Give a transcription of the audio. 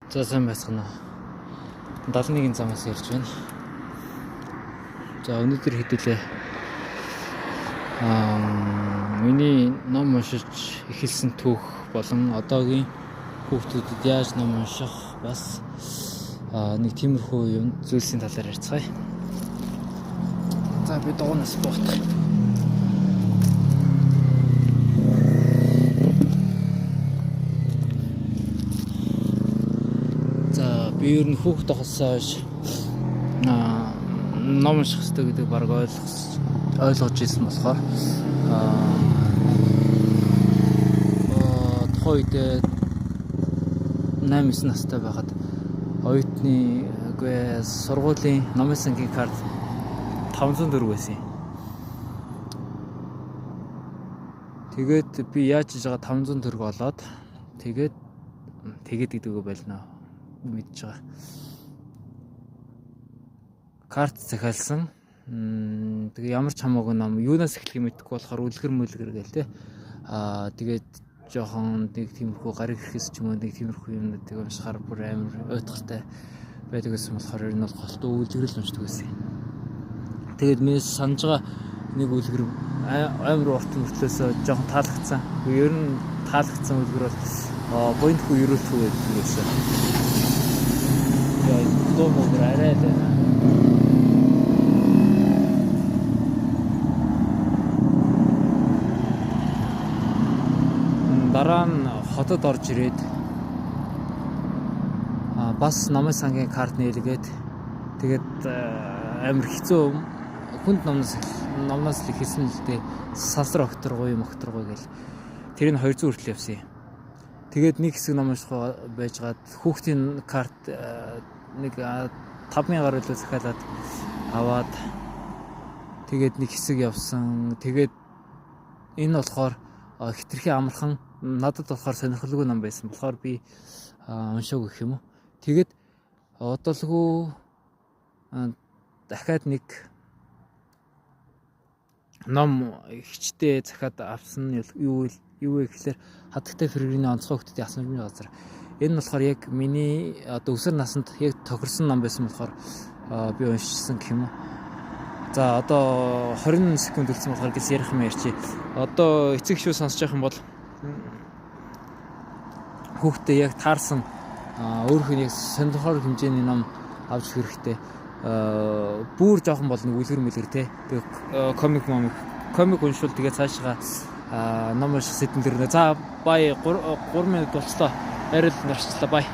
За, сайн байцгаана уу. 71 замаас ярьж байна. За, өнөөдөр хэдүүлээ миний ном уншиж эхэлсэн түүх болон одоогийн хүүхдүүдэд яаж ном унших, бас нэг тиймэрхүү юм зүйлсийн талаар ярьцгаая. За, би дугуйнаас буутах. За, би ер нь хүүхд тогсоо хойш ном унших хэрэгтэй гэдэг баг ойлгож ирсэн болохоор тухайн үед 8 9 настай байхад оюутны, үгүй, сургуулийн номын сангийн карт 504 байсан юм. Тэгээд би яаж хийж байгаа 500 төгрөг олоод тэгээд гэдэг үг болно мэдж байгаа. Карт захиалсан. Тэгээ ямар ч хамаагүй ном юунаас эхлэхийг мэдэхгүй болохоор үлгэр мүлгэр гээл те. Тэгээд жоохон нэг тиймэрхүү гариг ирэхээс ч юм уу, нэг тиймэрхүү юмнуудыг уншихаар бүр амар уйтгартай байдаг гэсэн болохоор ер нь бол голтуу үлгэр л уншдаг байсан. Тэгээд миний санаж байгаа нэг үлгэр амар урт мөртлөөсөө жоохон таалагдсан. Ер нь таалагдсан үлгэр бол Буянт хүү ерөөлт хүү гэдэг байсан. Яа, дуу мөр арай л байна. Дараа нь хотод орж ирээд бас номын сангийн карт нээлгээд, тэгээд амар хэцүү хүнд номноос л эхэлсэн л дээ. Сансар огторгуй могторгуй гэл тэр нь 200 хүртэл явсан юм. Тэгээд нэг хэсэг ном унших байжгаад хүүхдийн карт нэг 5000 гаруй лөө захиалаад аваад, тэгээд нэг хэсэг явсан. Тэгээд энэ болохоор хэтэрхий амархан, надад болохоор сонирхолгүй ном байсан болохоор би уншаагүй гэх юм уу. Тэгээд одолгүй дахиад нэг ном хичтэй захиад авсан нь юу вэ гэхлээр Хатагтай Фрегрийн Онцгой хүүхдүүдийн асамжны газар. Энэ нь болохоор яг миний одоо өсвөр наснд яг тохирсон ном байсан болохоор би уншсан гэх юм уу. За, одоо 20 секунд үлдсэн болохоор гэлс ярих юм ярьчих. Одоо эцэг эхчүүд сонсож байх юм бол хүүхдээ яг таарсан, өөрөх нь яг сонирхоор хэмжээний ном авч хэрэгтэй. Бүр жоохон бол нэг үлгэр мүлгэр те. Тэгээ комик момик комик уншвал тэгээ цаашгаа ном унших сэдэн дөрнө. За, bye, 3 минут болцлоо. Арай л нарчлаа. Bye.